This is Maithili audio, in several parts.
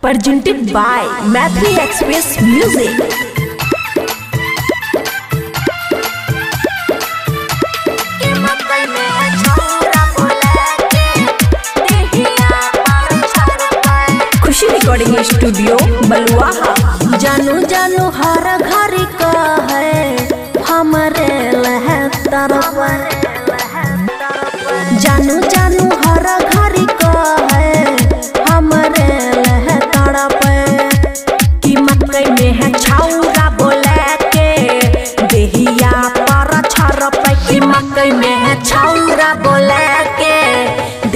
Presented by Maithili Express Music. Khushi recording studio Baluaha. जानू जानू हर घर का है हमरे लहतर पर। जानू जानू हर घर का है हमरे लहतर पर। कि मकई में है छौरा बोले के देहिया पर छरप। कि मकई में है छौरा बोले के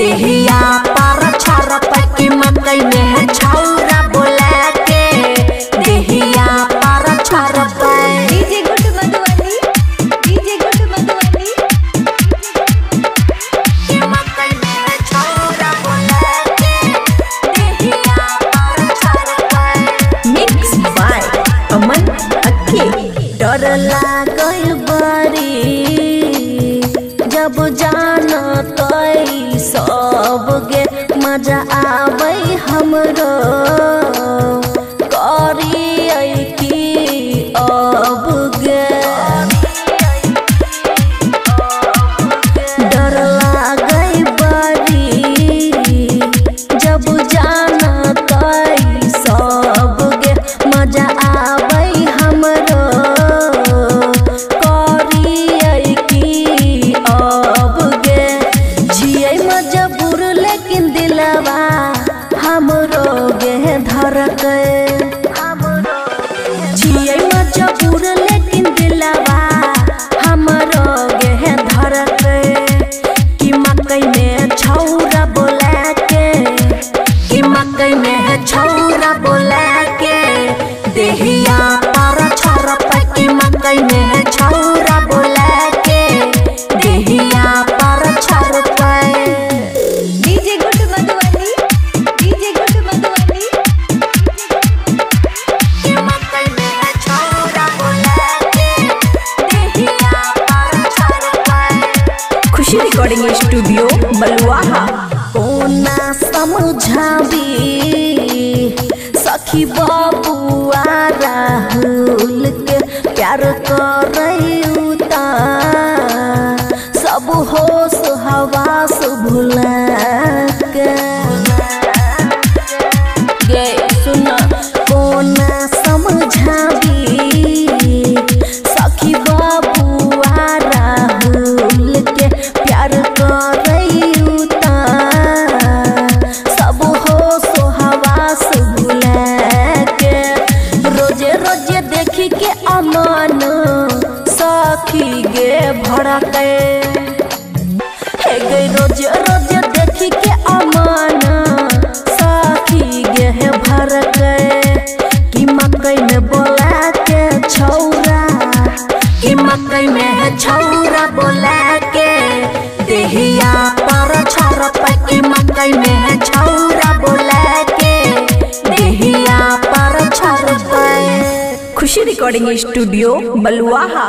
देहिया पर छरप। कि मकई में है छौरा बोले के देहिया पर छरप। DJ good Madhubani, DJ good Madhubani. कि मकई में है छौरा बोले के देहिया पर छरप। मिक्स बाय अमन अक्की। डर लागल बड़ी जब जानतै सब गे मजा आबै हमरो करियै की अब गे। डर लागै बड़ी जब जानतै सब गे मजा आबै हमरो करियै की अब गे। छियै मजबूर लेकिन दिलवा हमरो गे धरकै। छियै मजबूर लेकिन दिलवा हमरो गे धरकै। कि मकई में छौरा बोले के, कि मकई में छौरा बोले के देहिया पर छरप। कि मकई में छौरा बोले के देहिया पर छरप। DJ good Madhubani, DJ good Madhubani. कि मकई में छौरा बोले के देहिया पर छरप। खुशी रिकॉर्डिंग स्टूडियो बलुआहा। कोना समझाबी सखी बबुआ राहुल के प्यार करैता सब होश हवास भुला के गे। सुन कोना समझाबी सखी बबुआ राहुल के प्यार करैता सब होश हवास भुला के। रोजे रोजे देखी के अमन सखी गे भड़के हे गे। रोजे रोजे देखी के अमन सखी गे भड़के। कि मकई में बोला के छौरा, कि मकई में छौरा बोला के देहिया पर छरप। कि मकई में छौरा बोला के देहिया पर छरप। खुशी रिकॉर्डिंग स्टूडियो बलुआहा।